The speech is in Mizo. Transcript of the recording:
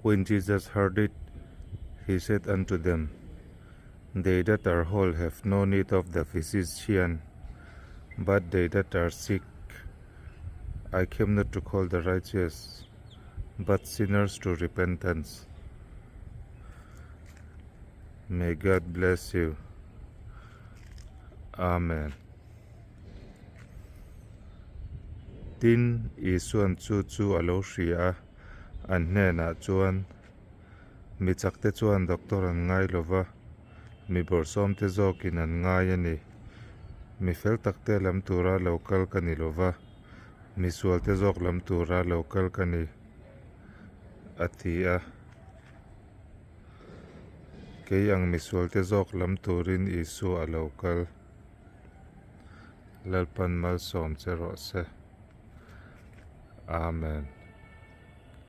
When Jesus heard it, he said unto them, They that are whole have no need of the physician, but they that are sick. I came not to call the righteous, but sinners to repentance. May God bless you. Amen. Tin, Isuan chu chu a lo hria a, an hnenah chuan, Mi chakte chuan doctor an ngai lo va, mi bawrhsawmte zawkin an ngai a ni. Mi fel takte lam tura lo kal ka ni lo va, mi sualte zawk lam tura lo kal ka ni, a ti a. Kei ang mi sualte zawk lam turin Isua a lo kal. Lalpan malsawm che rawh se. Amen.